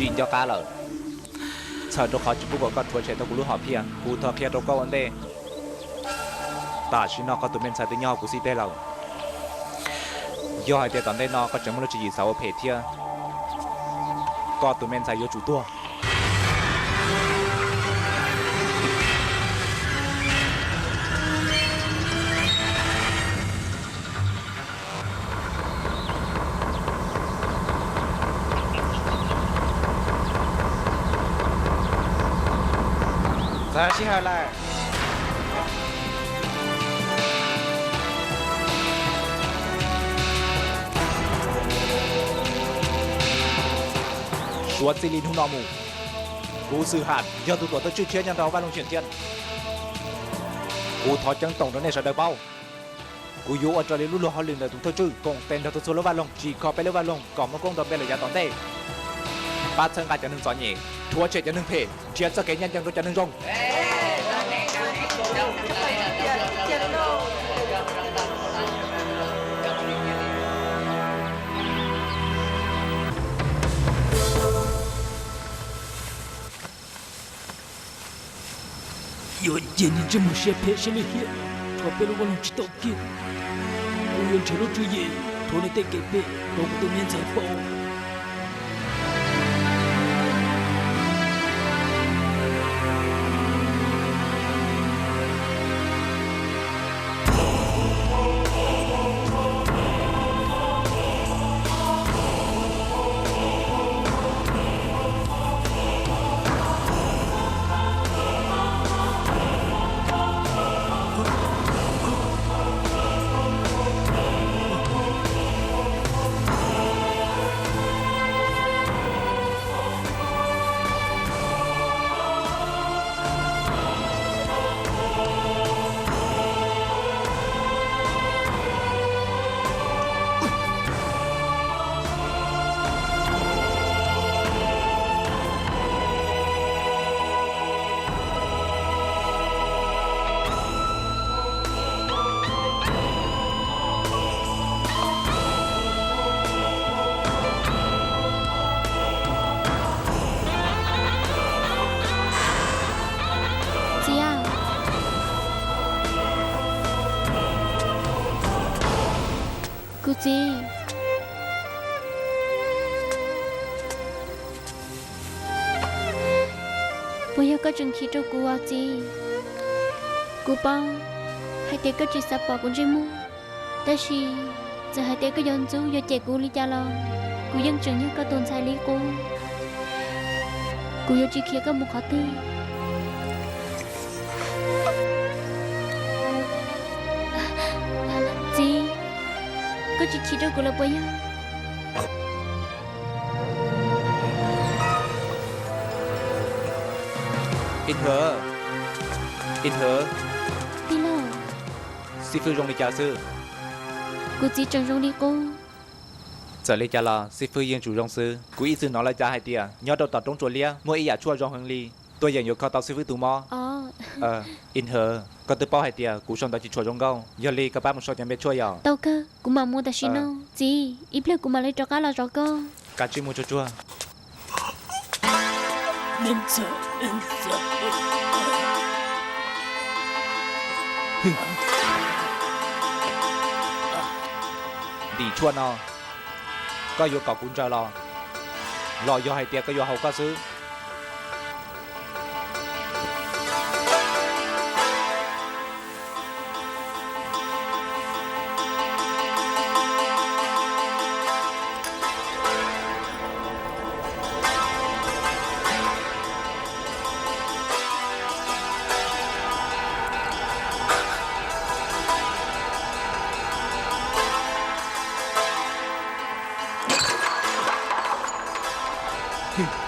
tsis nco qab lawm. Txhawm rau qhov tsis pub kom koj rhuav tshem tau kuv lub hom phiaj, kuv thov qhia rau koj ua ntej, tam sim no koj tus me ntxhais twb nyob hauv kuv xib teg lawm. Yog hais tias tom ntej no koj tseem muaj lub tswv yim xav ua phem thiab, koj tus me ntxhais yuav tsum tuag. Txog sij hawm lawm. Suav txij li hnub no mus, kuv Xwm Ham yog tus tuam thawj tswj tshiab nyob rau Vaj Loog Xiam Thiab. Kuv thov ceeb toom rau nej sawv daws paub, kuv yuav ua raws li lub luag hauj lwm ntawm tus thawj tswj koom tes nrog txhua lub vaj loog tsim kho peb lub vaj loog kom muaj koob nrog npe lawm yav tom ntej. Pab txhawb nqa cov neeg txom nyem, rhuav tshem cov neeg phem, nrhiav txoj kev ncaj ncees rau cov neeg zoo. Yuav cia niag ntsej muag siab phem siab lim hiam rhuav peb lub vaj loog tsis tau kiag. Kuv yuav nrhiav lub tswv yim rhuav nws tej kev phem rau kuv tus me ntxhais paub. Txiv, kuv txiv, puas yog koj tseem chim rau kuv os txiv? Kuv paub hais tias koj tsis xav pom kuv ntsej muag, tab sis txawm hais tias koj yuav ntxub yuav cem kuv li cas los kuv yeej tseem yog koj tus ntxhais li qub. Kuv yuav tsis khiav koj mus qhov twg. Txiv, koj tsis chim rau kuv los puas yog? Ib Hawv, Ib Hawv. Tij laug. Xib fwb zoo li cas xwb? Kuv txiv tseem zoo li qub. Txawm li cas los xib fwb yeej tsum zoo xwb. Kuv ib txwm hnov lawv cav hais tias nyob rau tom roob Tsuas Liab muaj ib yam tshuaj zoo heev li, tuaj yeem yuav kho tau xib fwb tus mob. Ib Hawv, koj twb paub hais tias kuv sau ntawv tsis tshua zoo nkauj, yog li koj pab mus sau cov npe tshuaj yom. Tau kawg, kuv mam mus tam sim no. Txiv, ib pliag kuv mam li rov qab los zov koj. Kav tsij mus tsuag tsuag. Ntim tshuaj no, koj yuav kom kuv ntsaws los, los yog hais tias koj yuav haus koj xwb?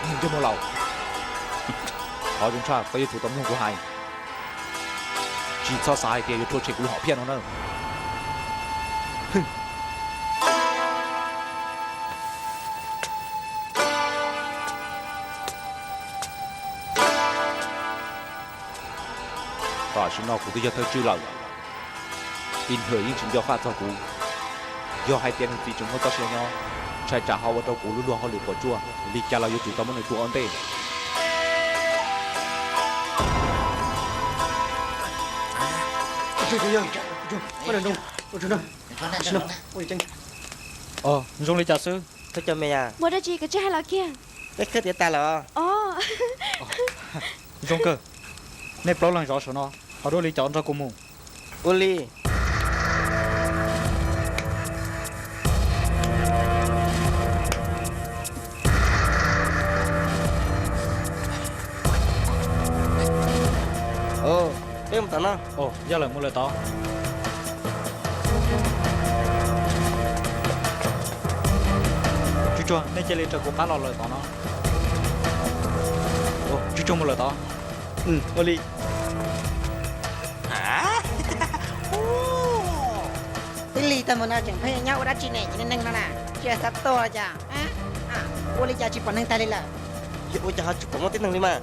Niag ntsej muag laus, qhov zoo tshaj koj yuav tsum tau mloog kuv hais, tsis txhob xav hais tias yuav rhuav tshem kuv lub hom phiaj no na. Tam sim no kuv twb yog thawj tswj lawm, Ib Hawv yeej tsis nco faj txog kuv. Yog hais tias nws txiv tseem muaj txoj sia nyob, Ntshai tsam ho ua rau kuv lub luag hauj lwm puas tsuaj, li cas los yuav tsum tau muab nws tua ua ntej. Zoo li cas xwb? Thawj cov me, muaj dab tsi koj tsis hais los kiag. Peb khawb tiav tas los? Zoo kawg. Nej plaub leeg zov saum no, ho dua li cov nrog kuv mus. Ua li. Peb mus tom no. Yog lawm, mus lawm tod. Tsuj tsuag, nej cia li raws kuv qab los lawm tod no. Tsuj tsuag, mus lawm tod. Ua li. Twb lig tag mus no tseem pheej nyob ua dab tsi ne, cov neeg no na, tsis xav tuag los cas? Ua li cas tsis pom neeg tag li lawm? Yog ua cas ho tsis pom muaj tib neeg li mas?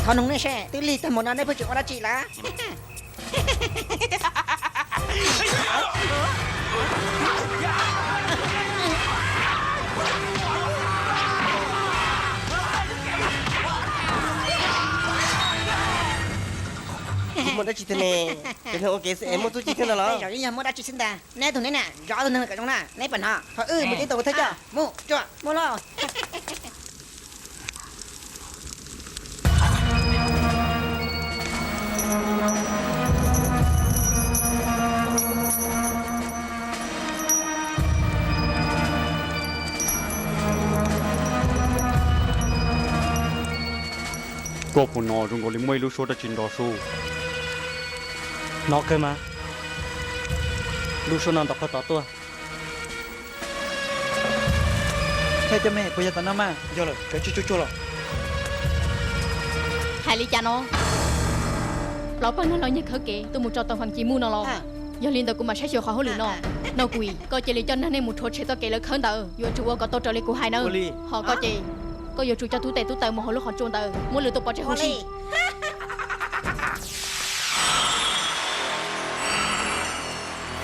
Thov noog nej seb, twb lig tag mus no nej pheej tseem ua dab tsi lawm? Muaj dab tsi thiab ne? Cov neeg ua kev xwb es muaj txuj ci thiab ntag los? Tej zaum yeej yog muaj dab tsi xwb ntag. Neb tus neb na, zov tus neeg kom zoo na, neb pom no. Ho wb mus tib tug thawj coj, mus, tsuag, mus lauj. Koj pom no zoo nkaus li muaj ib lub suab dab tsi nrov su. Hnov kawg mas, lub suab no ntawm qhov tod tuaj. Thawj cov me, puas yog tom no mas? Yog lawm, kawv tsuj tsuag tsuag los. Hais li cas no? Plaub pawg neeg los nyiag khawb kev tuaj mus tso Toom Fam Ci Muj no los? Yog li ntawd kuv mam saib xyuas qhov hauj lwm no. Noj Kuim, koj cia li coj neeg nej mus rhuav tshem txoj kev lawv khawb ntawd, yuav tsum ua kom tau raws li kuv hais nawb. Ho koj ces, koj yuav tsum coj tub tes tub taw mus hauv lub qhov tsua ntawd muab lwm tus pov tseg huv si.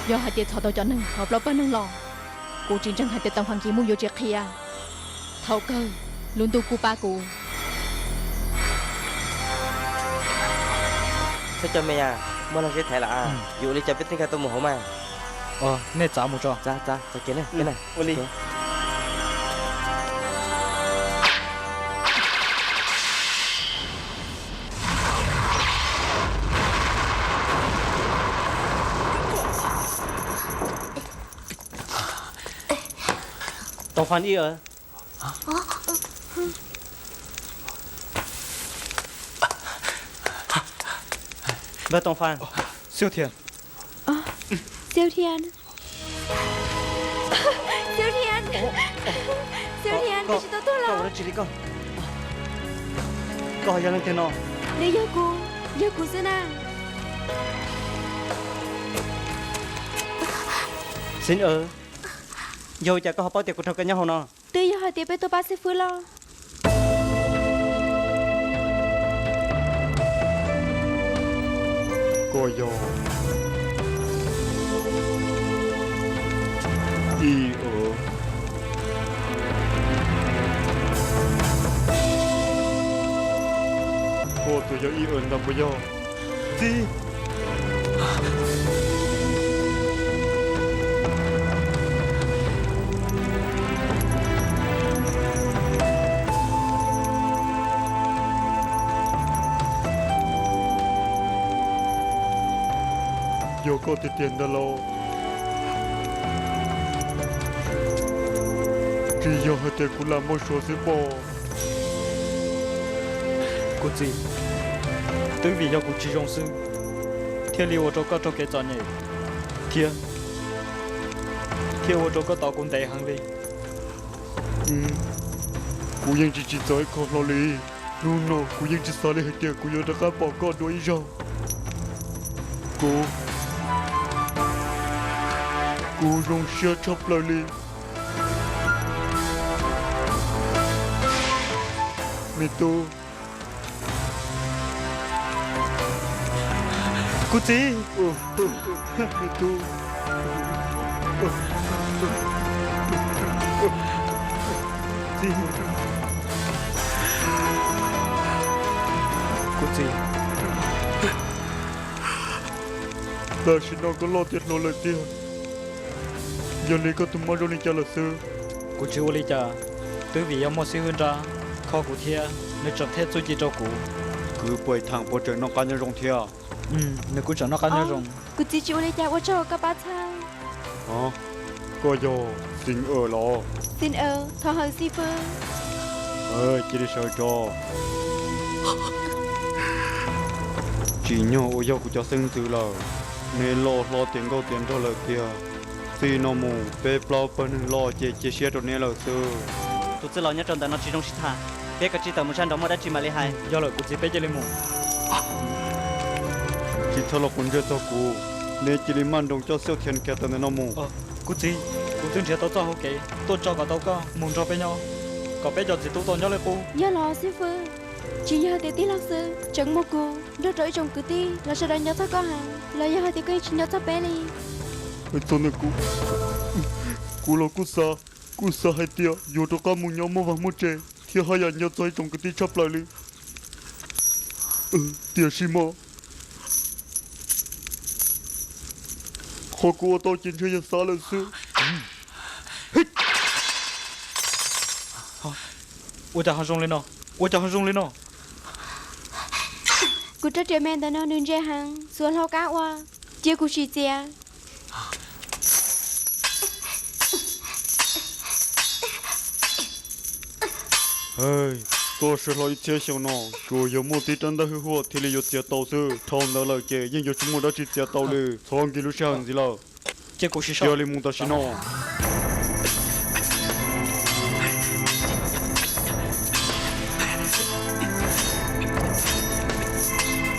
Yog hais tias txhom tau cov neeg hauv plaub pawg neeg los, kuv tsis ntseeg hais tias Toom Fam Ci Muj yuav tsis qhia. Thaum kawg lub ntuj kuj pab kuv. Thawj cov me, muaj neeg sib thaiv lawm, yuav ua li cas peb thiaj nkag tuaj mus hauv mas? Nej txav mus tso. Txav, txav, txav kiag ne. Ua li. Toom Fam ib a. Npawg Toom Fam. Xiu Thian. Xiu Thian. Xiu Thian. Xiu Thian, koj tsis tau tuag los? Koj ua dab tsi li koj? Koj yog leej twg no? Nws yog kuv, yog kuv xwb na. Xib Aw, yog ua cas koj ho paub tias kuv raug koj nyob hauv no? Twb yog hais tias peb tuaj pab xib fwb los. Koj yog Ib Aw. Koj tus yog Ib Aw ntag puas yog? Txiv. Yog koj tiag tiag ntag los? Tsis yog hais tias kuv lam npau suav xwb pob? Kuv txiv, twb vim yog kuv tsis zoo xwb, thiaj li ua rau koj raug kev txom nyem, thiab, thiab ua rau koj tos kuv ntev heev li. Kuv yeej tsis tsim txom ib qho hlo li. Hnub no kuv yeej tsis xav li hais tias kuv yuav rov qab pom koj dua ib zaug. Kuv, kuv zoo siab tshaj plaws li. Me tub. Kuv txiv. Me tub. Txiv, kuv txiv, tam sim no koj loj tiav hluas lawm tiag, yog li koj tus mob zoo li cas lawm xwb? Kuv tsis ua li cas, twb vim yog muaj xib hwb nrab kho kuv thiab nws tseem theb txuj ci rau kuv. Kwv Puas Tham puas tseem noj qab nyob zoo thiab? Nws kuj tseem noj qab nyob zoo. Kuv txiv tsis ua li cas, ua tsaug koj pab txhawb. Koj yog Xis Aws los? Xis Aws, thov hawm xib fwb. Cia li sawv tso. Tsim nyog uas yog kuv cov xeeb ntxwv lawm, neb loj hlob tiav nkauj tiav nraug lawm tiag. Txij no mus peb plaub pawg neeg loj ces cia siab rau neb lawm xwb. Tus txwj laus nyob rau ntawm no tsis zoo sib tham, peb kav tsij tawm mus sab nraud muaj dab tsi mam li hais. Yog lawm kuv txiv, peb cia li mus. Tsis txhob los quav ntsej txog kuv, neb cia li maj nroos coj Xiauj Thiab Kias tawm ntawm no mus. Kuv txiv, kuv twb nrhiav tau txoj hau kev tuaj tso kom tau koj mus nrog peb nyob, kom peb cov txiv tub tau nyob li qub. Yog los xib fwb, tsis yog tias tij laug xwb, tseem muaj kuv nrog rau ib tsoom kwv tij los sawv daws nco txog koj heev, los yog hais tias koj yeej tsis nco txog peb li? Txog ntawm kuv, kuv los kuj xav, kuj xav hais tias yuav rov qab mus nyob muaj vaj muaj tsev thiab haj yam nco txog ib tsoom kwv tij tshaj plaws li. Tiam sis mas qhov kuv ua tau ces ntshe yog xav lawm xwb. Ua cas ho zoo li no? Ua cas ho zoo li no? Kuv rab riam me ntawm no nws ntse heev, xuas hlau qab ua, cia kuv sim txiav. Koj sawv hlo ib txhiab xyoo no, tsuas yog muaj tib rab ntaj hwj huam thiaj li yuav txiav tau xwb. Dhau ntawd lawm ces yeej yuav tsis muaj dab tsi txiav tau li. Txhob nkim lub sij hawm ntxiv lawm. Cia kuv sim soj. Cia li mus tam sim no.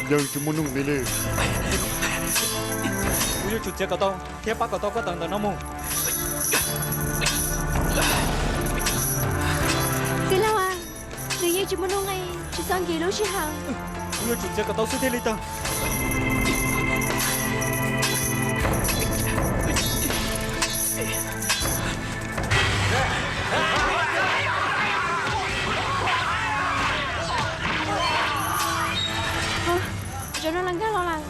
Yeej tsis muaj nuj nqis li. Kuv yuav tsum txiav kom tau thiab pab kom tau koj tawm ntawm no mus. Tij laug, nws yeej tsis muaj nuj nqis, tsis txhob nkim lub sij hawm. Kuv yuav tsum txiav kom tau xwb thiaj li tau. Zaum no los nkag los lawm.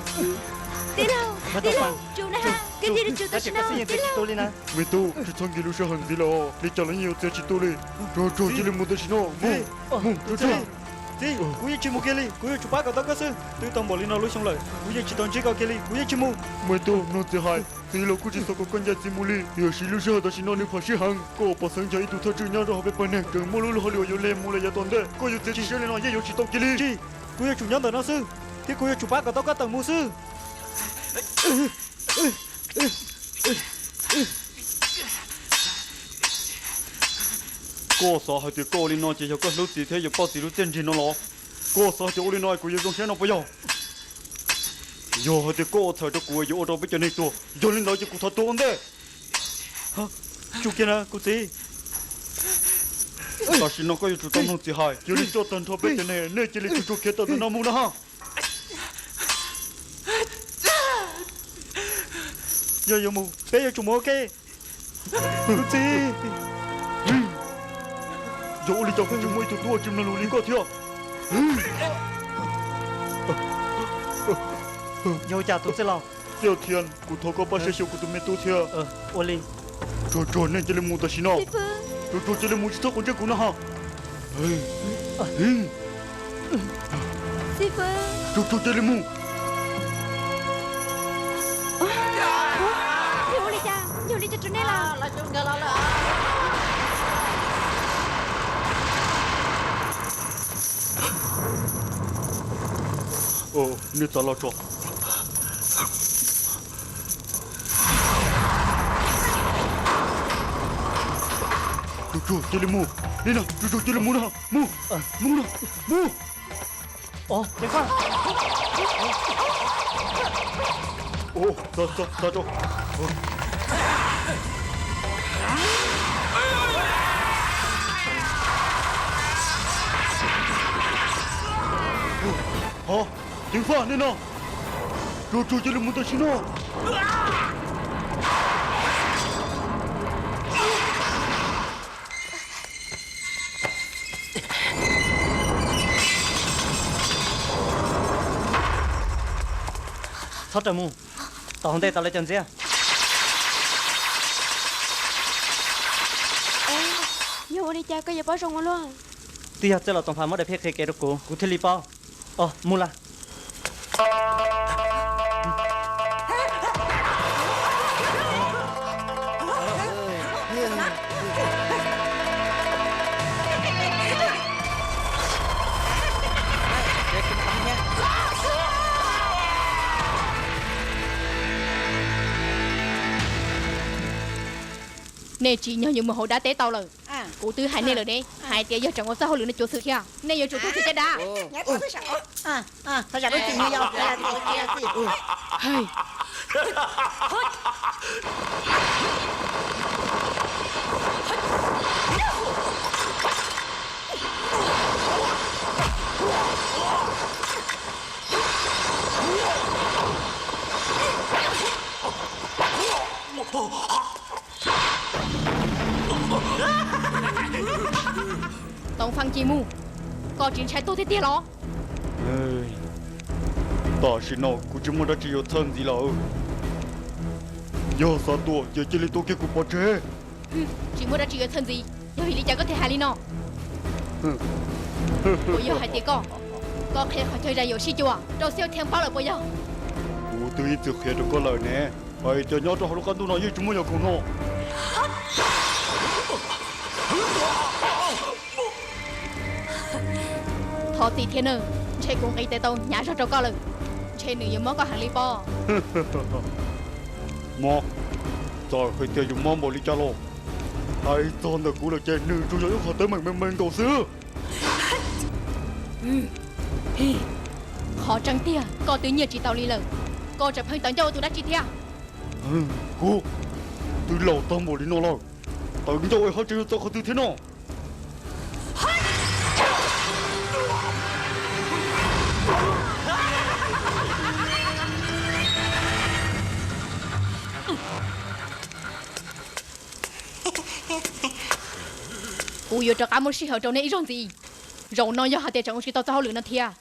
Tij laug, tij laug, tsum na ha, koj cia li tsum tam sim no, tij laug. Me tub, tsis txhob nkim lub sij hawm ntxiv lawm, li cas los yeej yuav txiav tsis tu li. Tsuag tsuag cia li mus tam sim no, mus, mus, tsuag tsuag. Txiv, kuv yeej tsis mus kiag li, kuv yuav tsum pab kom tau koj xwb. Twb tau npaum li no lub xyoo lawm, kuv yeej tsis tau ntsib koj kiag li, kuv yeej tsis mus. Me tub, nug txiv hais, txiv los kuj tsis xav kom koj ncaim txiv mus li, tiam sis lub sij hawm tam sim no nws phom sij heev. Koj uas pom xeeb yog ib tug thawj tswj nyob rau hauv peb pawg neeg tseem muaj lub luag hauj lwm uas yuav li mus lawm yav tom ntej, koj yuav txiav tsis siab li no yeej yuav tsis tau kiag li. Tsis, kuv yuav tsum nyob ntawm no xwb, thiab kuv yuav tsum pab kom tau koj tawm mus xwb. Koj xav hais tias koj ua li no ces yog koj hlub txiv thiab yuav pauj txiv lub txiaj ntsig no los? Koj xav hais tias ua li no kuv yuav zoo siab no puas yog? Yog hais tias koj ua txhawm rau kuv yuav ua rau peb cov neeg tuag, yog li ntawd ces kuv thov tuag ua ntej. Tsum kiag na kuv txiv. Tam sim no koj yuav tsum tau mloog txiv hais, cia li coj tag nrho peb cov neeg, nej cia li tsuag tsuag khiav tawm ntawm no mus na ha. Yog yuav mus, peb yuav tsum mus ua ke. Kuv txiv. Yog ua li cas kuv tseem muaj ib tug tub uas tsis mloog lus li koj thiab? Yog ua cas tus txij laus? Xiauj Thiab, kuv thov koj pab saib xyuas kuv tus me tub thiab. Ua li. Tsuag tsuag, nej cia li mus tam sim no. Tsuag tsuag cia li mus, tsis txhob quav ntsej kuv no ha. Tsuag tsuag cia li mus. Yog ua li cas, yog ua li cas rau nej lawm? Nej txav los tso. Tsuag tsuag cia li mus. Li no, tsuag tsuag cia li mus no. Mus, mus no, mus. Txav, txav, txav tso. Ho, ceev faj nej no. Tsuag tsuag cia li mus tam sim no. Txhob rawm mus, tom hauv ntej tau lawv cov ntxiab. Yog ua li cas koj yuav paub zoo ua luaj? Twb yog txawj los Toos Fas muab daim phem qhia kev rau kuv, kuv thiaj li paub. Os, mus lawm. Nej tsim nyog yuav mus hauv dab teb tau lawm. Kuv twb hais nej lawm ne, hais tias yog tseem ua txoj hauj lwm no cuav xwm thiab, nej yuav tsum tuag txhij caj dab. Toos Fas, cia mus, koj tsis ntshai tuag tiag tiag los? Tam sim no kuv tsis muaj dab tsi yuav txhawj ntxiv lawm. Yog xav tua ces cia li tua kiag kuv pov tseg. Tsis muaj dab tsi yuav txhawj ntxiv, yog vim li cas koj thiaj hais li no? Puas yog hais tias koj, koj qhia qhov chaw zais yuam sij cua rau Xiauj Thiab paub lawm puas yog? Kuv twb ib txwm qhia rau koj lawm ne, hais tias nyob rau hauv lub qab ntuj no yeej tsis muaj yam khoom no. Thov txim thiab nawb, ntshe kuv nqis tes tau hnyav zog rau koj lawm, ntshe nws yuav mob koj heev li pob. Mob? Txawm hais tias yuav mob npaum li cas los, hais txog ntawm kuv lawm ces nws tsuas yog ib qho teeb meem me me nkaus xwb. Qhov tseeb tiag koj twb nyiaj tsis tau li lawm, koj tseem pheej tawv ncauj ua tus dab tsi thiab? Kuv twb laus tag npaum li no lawm, tawv ncauj es ho tseem yuav txawv qhov twg thiab no? Kuv yuav rov qab muab sij hawm rau nej ib zaug ntxiv. Zaum no yog hais tias tseem ua tsis tau txoj hauj lwm no thiab,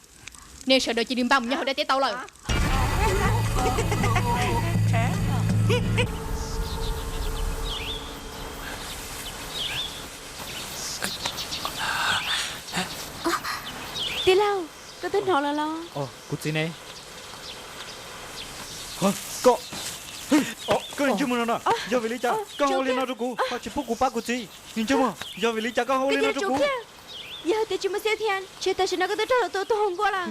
nej sawv daws cia li npaj mus nyob hauv dab teb tau lawm. Tij laug, koj twb hnov lawm los? Kuv txiv ne? Koj, koj ntsej muag no na, yog vim li cas koj ho ua li no rau kuv, koj tsis pub kuv pab kuv txiv? Ntsej muag, yog vim li cas koj ho ua li no rau kuv? Yog hais tias tsis muaj Xiauj Thiab, ntshe tam sim no koj twb raug lawv tua tuag hauv nkuaj lawm.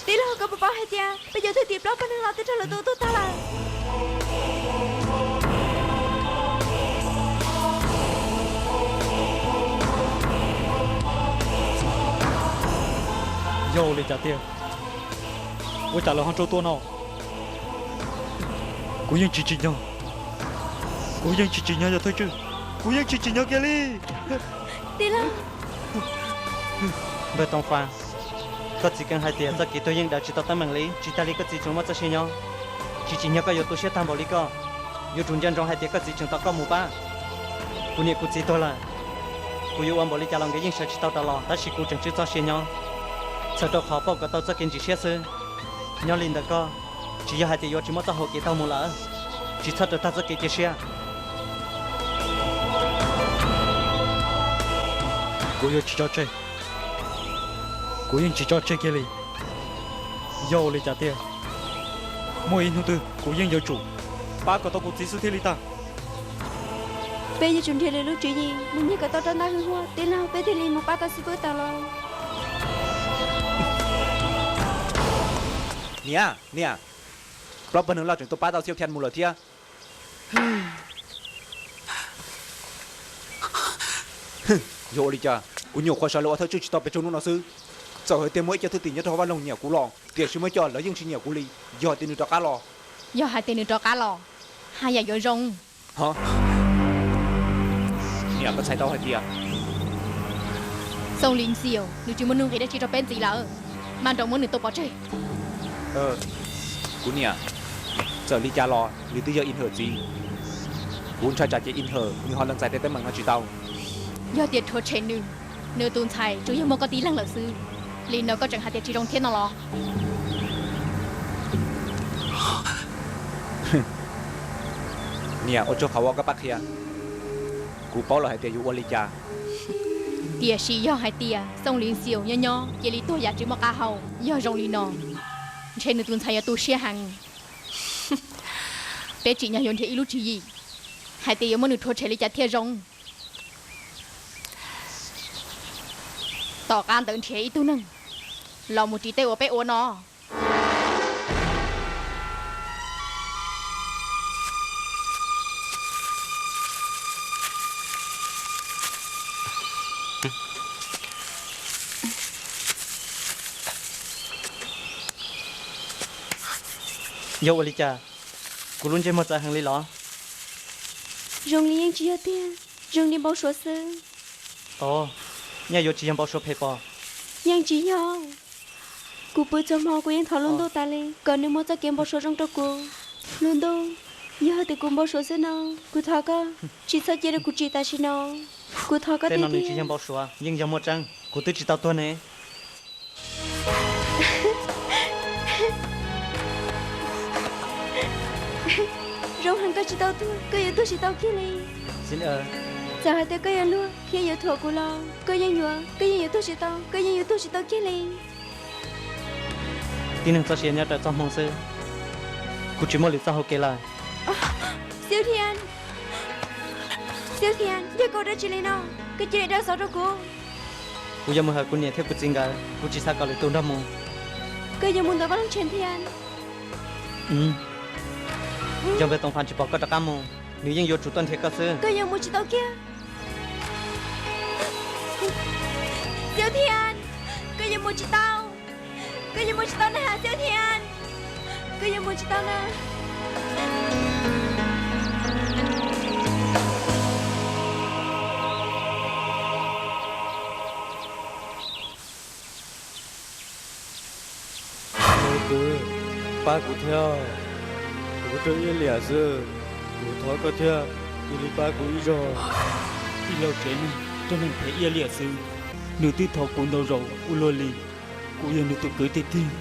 Tij laug, koj puas paub hais tias peb cov thwj tim plaub pawg neeg los twb raug lawv tua tuag tag lawm? Yog ua li cas tiag? Ua cas lawv ho raug tua no? Kuv yeej tsis tsim nyog, kuv yeej tsis tsim nyog yog thawj tswj, kuv yeej tsis tsim nyog kiag li. Tij laug, npawg Toos Fas, koj txiv keev hais tias txoj kev tuag yeej daws tsis tau teeb meem li, tsis tas li koj txiv tseem muaj txoj sia nyob. Tsis tsim nyog koj yuav tu siab tag npaum li koj, yuav tsum nco ntsoov hais tias koj txiv tseem tos koj mus pab. Kuv niam kuv txiv tuag lawm, kuv yuav ua npaum li cas los nkawd yeej sawv tsis tau rov los, tab sis kuv tseem tswj txoj sia nyob, txhawm rau qhov pauj kom tau txoj kev ntsim siab xwb. Nyob li ntawm koj, tsis yog hais tias yuav tsis muaj txoj hau kev taug mus lawm, tsis txhob rau tag txoj kev cia siab. Kuv yuav tsis tso tseg, kuv yeej tsis tso tseg kiag li. Yog ua li cas tiag, muaj ib hnub twg kuv yeej yuav tsum pab kom tau kuv txiv xwb thiaj li tag. Peb yuav tsum nrhiav lwm lub tswv yim mus nyiag kom tau rab ntaj hwj huam, tij laug, peb thiaj li mus pab tau xib fwb tau los. Niam, niam, plaub pawg neeg loj tseem tuaj pab tau Xiauj Thiab mus lawm thiab. Yog ua li cas kuv nyuam qhuav sawv los ua thawj tswj tsis tau pes tsawg hnub no xwb, txawm hais tias muaj ib co thwj tim nyob rau hauv vaj loog nyiam kuv los, tiam sis muaj ib co lawv yeej tsis nyiam kuv li. Yog hais tias nws rov qab los, yog hais tias nws rov qab los, haj yam yuav zoo. Niam, koj txhais tau hais tias Xoo Lis Xias nws tsis muaj nuj nqis dab tsi rau peb ntxiv lawm, maj nroos muab nws tua pov tseg. Kuv niam, txawm li cas los nws twb yog Ib Hawm txiv. Kuv ntshai tsam ces Ib Hawm nws ho lees txais tej teeb meem no tsis tau. Yog tias rhuav tshem nws, nws tus ntxhais tsuas yog muaj koj tib leeg lawm xwb. Li no koj tseem hais tias tsis zoo thiab no los? Niam, ua tsaug qhov uas koj pab qhia, kuv paub lawm hais tias yuav ua li cas. Tiam sis yog hais tias Xoom Lis Xiaus nyob nyob cia li tuag yam tsis muaj qab hau yog zoo li no, ntshe nws tus ntxhais yuav tu siab heev. Peb tsim nyog yuav nrhiav ib lub tswv yim hais tias yuav muab nws rhuav tshem li cas thiaj zoo. Tom qab ntawd nrhiav ib tug neeg los mus ris tej uas peb ua no. Yog ua li cas, kuv lub ntsej muag txawv heev li los? Zoo li yeej tsis yog tiag, zoo li npau suav xwb. Os, nyaj yuav tsis yog npau suav phem pom? Yeej tsis yog. Kuv pw txhua hmo kuv yeej thov lub ntuj tas li kom nws muaj txoj kev npau suav zoo rau kuv. Lub ntuj, yog hais tias kuv npau suav xwb no, kuv thov koj tsis txhob cia rau kuv tsim tam sim no. Kuv thov koj tiag tiag. Tej no nws tsis yog npau suav, yeej yog muaj tseeb. Kuv twb tsis tau tuag ne. Zoo heev koj tsis tau tuag, koj yuav tuag tsis tau kiag li. Txawm hais tias koj yuav luag thiab yuav thuam kuv los koj yeej yuav, koj yeej yuav tuag tsis tau, koj yeej yuav tuag tsis tau kiag li. Tib neeg txoj sia nyob raws txoj hmoo xwb, kuv tsis muaj lwm txoj hau kev lawm. Xiaus Thias, Xiaus Thias, yog koj ua dab tsi li no, koj cia li dag xov rau kuv. Kuv yuav mus hawm kuv niam thiab kuv txiv nkawd, kuv tsis xav kom lwm tus nrog mus. Koj yuav mus ntawm Vaj Looj Tshem Thias? Yog Npawg Toos Fas tsis pom koj rov qab mus, nws yeej yuav tsum tuaj nrhiav koj xwb. Koj yuav mus tsis tau kiag. Xiaus Thias, koj yuav mus tsis tau. Koj yuav mus tsis tau na, Xiaus Thias. Koj yuav mus tsis tau na. Tus, pab kuv thiab, kuv raug iab liam xwb, kuv thov koj thiab, cia li pab kuv ib zaug. Tij laug tsev neeg raug neeg phem iab liam xwb, nws twb thov kuv ntau zaus ua luaj li. Kuv yog nws tus kwv tij tiag,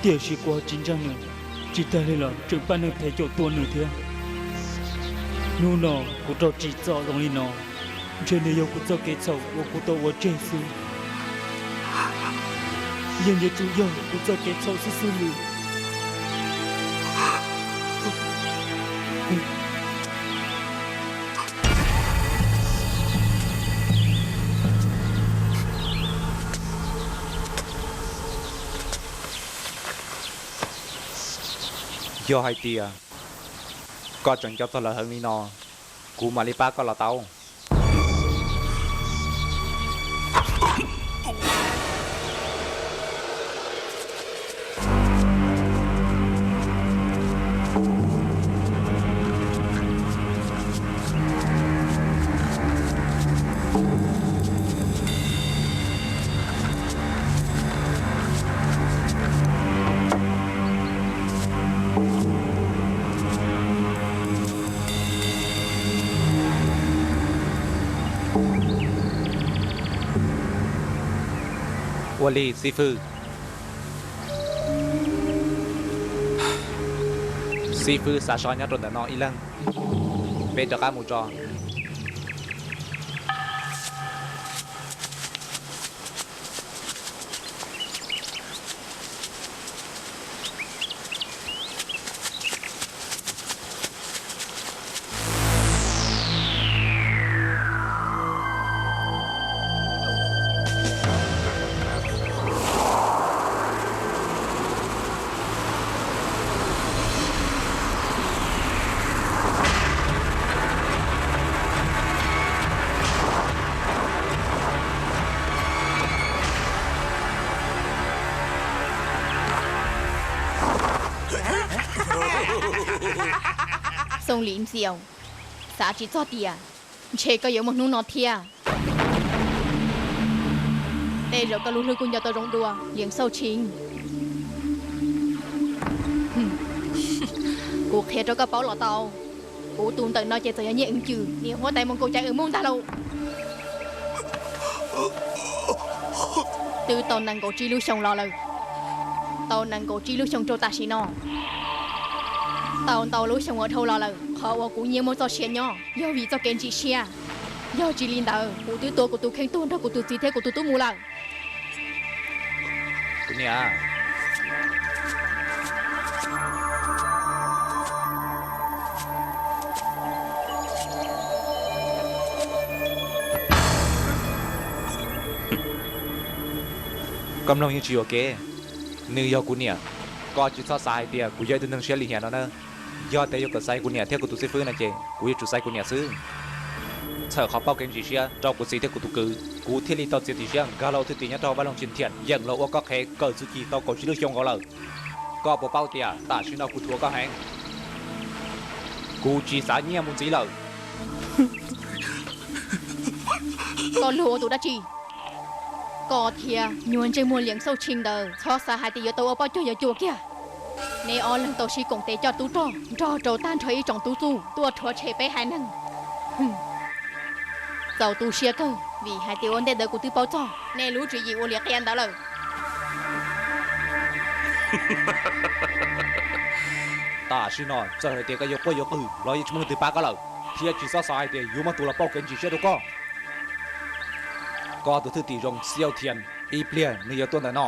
tiam sis kuv ho tsis ntseeg nws, tsis tag li los tseem pab neeg phem caum tua nws thiab. Hnub no kuv raug tsim txom zoo li no, ntshe nws yog kuv txoj kev txhaum uas kuv tau ua tseg xwb. Yeej yuav tsum yog kuv txoj kev txhaum xwb xwb li. Yog hais tias koj tseem nco txog lawv heev li no, kuv mam li pab koj los tau. Ua li xib fwb. Xib fwb xa so nyob rau ntawm no ib leeg, peb rov qab mus tso. Xoo Lim Xiaus, xav tsis txog tias ntshe koj yuav muaj hnub no thiab. Tej zaum koj lub hlwb kuj nco tau zoo dua Liam Xauj Tshiv. Kuv qhia rau koj paub los tau, kuv tus ntawm no ces txawm yog Nyiaj Eev Cwm niam huab tais Moos Kaus Cai Wm Mooj ntag lauj. Twb tau nees nkaum tsib lub xyoo los lawm, tau nees nkaum tsib lub xyoo rau tam sim no. Tau ntau lub xyoo ua dhau los lawm, qhov uas kuv nyiam muaj txoj sia nyob yog vim txoj kev ntsim siab. Yog tsis li ntawd kuv twb tua kuv tus kheej tuag nrog kuv tus txiv thiab kuv tus tub mus lawm. Kuv niam, koj mloog yeej tsis yuam kev. Nws yog kuv niam. Koj tsis txhob xav hais tias kuv yog ib tug neeg siab lim hiam no na. Yog tias yuav kom xaiv kuv niam thiab kuv tus xib fwb no ces kuv yuav tsum xaiv kuv niam xwb. Txhawm qhov paub kev ntsim siab rau kuv txiv thiab kuv tus kwv, kuv thiaj li tau txiav txim siab nkag los ua thwj tim nyob rau vaj loog Chin Thiam yeem los ua koj qhev kawm txuj ci tau kaum tsib lub xyoo nkaus lawm. Koj puas paub tias tam sim no kuv dhuav koj heev, kuv tsis xav nyiaj mus ntxiv lawm. Koj luag ua tus dab tsi? Koj thiab nyuag ntsej muag liam xauj tshee ntawd txhob xav hais tias yuav tau ua poj cuag yawg cuas kiag. Neb ob leeg tau sib koom tes coj tub rog nrog rau tag nrho ib tsoom tub txuj tuaj rhuav tshem peb haiv neeg. Txaus tu siab kawg vim hais tias ua ntej ntawd kuv twb paub txog nej lub tswv yim ua liam qia ntawd lawm. Tam sim no txawm hais tias koj yuav quaj yuav qw los yeej tsis muaj leej twg pab koj lawm, thiab tsis txhob xav hais tias yuav muaj tus los pauj kev ntsim siab rau koj. Koj tus thwj tim zoo Xiao Thian, ib pliag nws yuav tuaj ntawm no.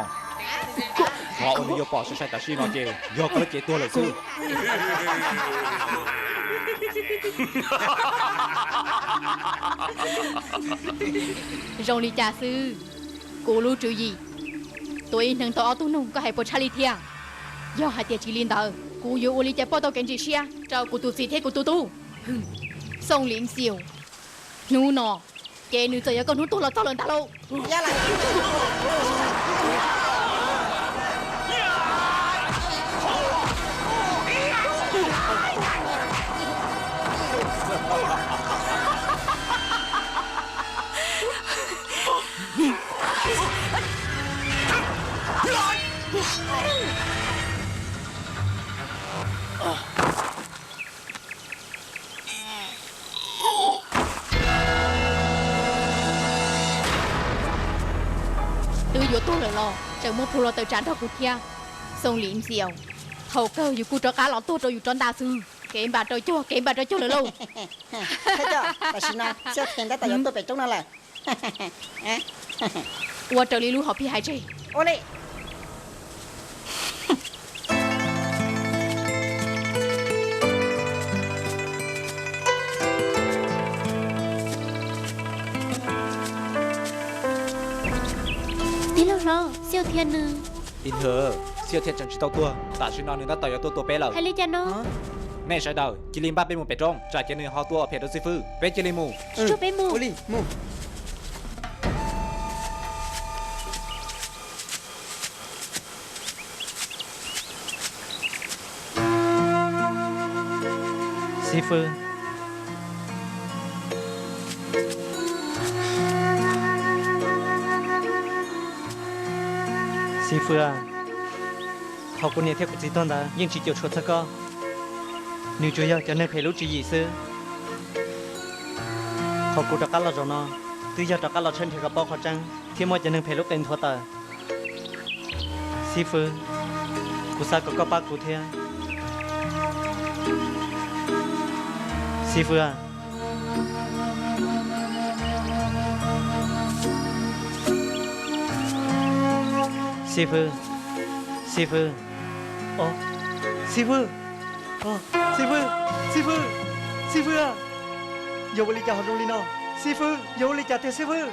Qhov uas nws yuav pom sai sai tam sim no ces yog koj lub cev tuag lawm xwb. Zoo li cas xwb? Kuv lub tswv yim, tua ib neeg tau ob tug noog koj hais puas tshaj li thiab? Yog hais tias tsis li ntawd kuv yuav ua li cas pauj tau kev ntsim siab rau kuv tus txiv thiab kuv tus tub? Xooj Lim Xiaus, hnub no ces nws txawm yog koj hnub tuag los txog lawm ntag lauj. Twb yuav tuag lawm los tseem muab plhu los tawm tsam nrog kuv thiab. Xooj Lim Xiaus, thaum kawg yus kuj rov qab los tuag rau yus rov nta xwb. Kev npam rau cuag, kev npam rau cuag lawm lauj. Thawj coj, tam sim no Xiaus Thian tab tom yuav tuaj pem roob no lawm. Ua raws li lub hom phiaj hais tseg. Ua li. Tij laug hlob, Xiaus Thian nws. Ib hnub Xiaus Thian tseem tsis tau tuag, tam sim no nws tab tom yuav tuaj tua peb lawm. Hais li cas no? Nej sawv daws cia li npaj peb mus pem roob, tsam ces nws ho tuaj ua phem rau xib fwb. Peb cia li mus. Tsuag peb mus. Ua li, mus. Xib fwb. Xib fwb a, thaum kuv niam thiab kuv txiv tuag ntawd yeej tsis cuam tshuam txog koj. Nws tsuas yog cov neeg phem lub tswv yim xwb. Qhov kuv rov qab los zaum no, twb yog rov qab los tshawb nrhiav kom paub qhov tseeb thiab muab cov neeg phem lub qe nthuav tawm. Xib fwb, kuv xav kom koj pab kuv thiab. Xib fwb a. Xib fwb, xib fwb, o, xib fwb, o, xib fwb, xib fwb, xib fwb a. Yog ua li cas ho zoo li no? Xib fwb, yog ua li cas tiag xib fwb?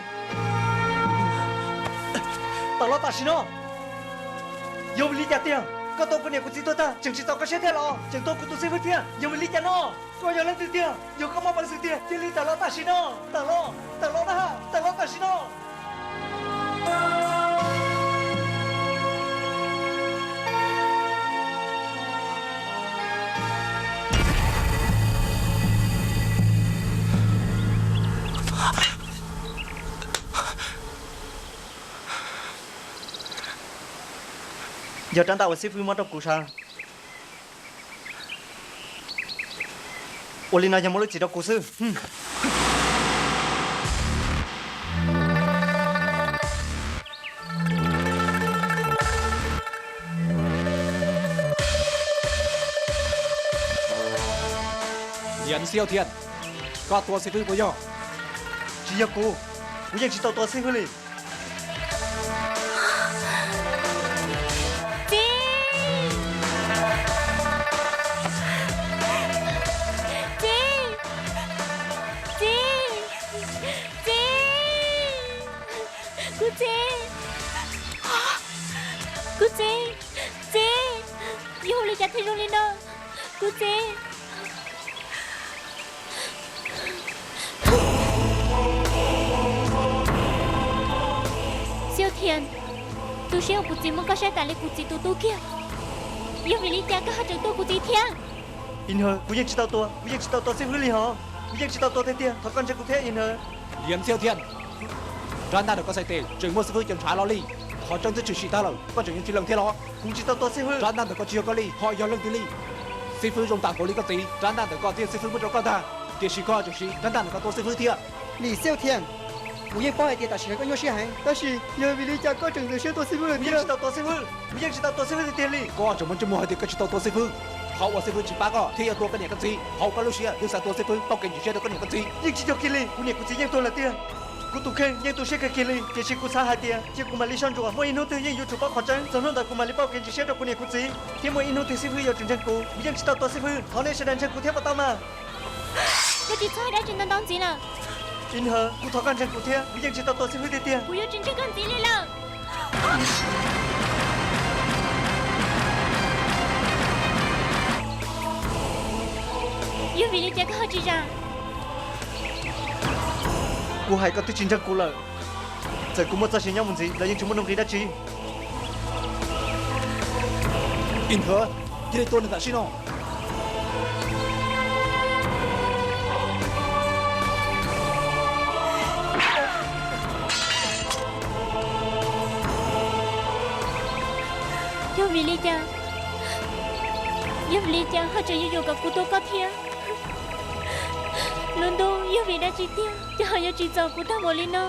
Tawm los tam sim no. Yog vim li cas tiag? Koj tua kuv niam kuv txiv tuag tag tseem tsis txaus koj siab thiab los tseem tua kuv tus xib fwb thiab? Yog vim li cas no? Koj yog leej twg tiag? Yog koj muaj peev xwm tiag cia li tawm los tam sim no. Tawm los, tawm los na, tawm los tam sim no. Yog rab ntaj uas xib fwb muab rau kuv sav. Ua li no yog muaj lub txim rau kuv xwb. Xiv Thiaj, koj tua xib fwb puas yog? Tsis yog kuv, kuv yeej tsis tau tua xib fwb li. Txiv! Txiv! Txiv! Txiv! Kuv txiv! Kuv txiv! Txiv! Yuav ua li cas thiaj zoo li no? Kuv txiv! Xiv Thiaj, tu siab uas kuv txiv muab koj saib tas li kuv txiv tus tub kiag. Yog vim li cas koj ho tseem tua kuv txiv thiab? Ib Nthawv, kuv yeej tsis tau tua, kuv yeej tsis tau tua xib fwb li hos. Kuv yeej tsis tau tua tiag tiag, thov koj ntseeg kuv thiab Ib Nthawv. Liam Xiv Thiaj, rab ntaj ntawm koj txhais tes tseem muaj xib fwb cov ntshav los li. Qhov tseeb twb tshwm sim tag lawm, koj tseem yuav tsis lees thiab los? Kuv tsis tau tua xib fwb. Rab ntaj ntawm koj tsis yog koj li, ho yog leej twg li? Xib fwb zoo tam npaum li koj txiv, rab ntaj ntawm koj thiaj yog xib fwb muab rau koj ntag, tiam sis koj tseem siv rab ntaj ntawm koj tua xib fwb thiab. Lim Xiauj Thiaj, kuv yeej paub hais tias tam sim no koj nyuaj siab heev, tab sis yog vim li cas koj tseem ntxeev siab tua xib fwb lawm thiab? Kuv yeej tsis tau tua xib fwb, kuv yeej tsis tau tua xib fwb tiag tiag li. Koj tseem muaj ntsej muag hais tias koj tsis tau tua xib fwb. Qhov uas xib fwb tsis pab koj thiab yuav tua koj niam koj txiv, hauv koj lub siab yeej xav tua xib fwb pauj kev ntxim siab rau koj niam koj txiv. Yeej tsis yog kiag li, kuv niam kuv txiv yeej tuag lawm tiag. Kuv tus kheej yeej tu siab kawg kiag li, tiam sis kuv xav hais tias cia kuv mam li soj ntsuam, muaj ib hnub twg yeej yuav tsum paub qhov tseeb. Txog hnub ntawd kuv mam li pauj kev ntxim siab rau kuv niam kuv txiv, thiab muaj ib hnub twg xib fwb yuav tsum ntseeg kuv. Kuv yeej tsis tau tua xib fwb, thov nej sawv daws ntseeg kuv thiab puas tau mas? Koj tsis txhob hais dab tsi ntau ntau ntxiv lawm. Ib Nthawv, kuv thov koj ntseeg kuv thiab, kuv yeej tsis tau tua xib fwb tiag tiag. Kuv yuav tsis ntseeg koj ntxiv li lawm. Yog vim li cas koj ho tsis zam? Kuv hais koj twb tsis ntseeg kuv lawm. Txawm kuv muaj txoj sia nyob mus ntxiv los yeej tsis muaj nuj nqis dab tsi. Ib Nthawv, cia li tua nws tam sim no. Yog vim li cas, yog vim li cas ho tseem yuav yuam kom kuv tua koj thiab? Lub ntuj, yog vim dab tsi tiag ces ho yuav tsim txom kuv tag npaum li no?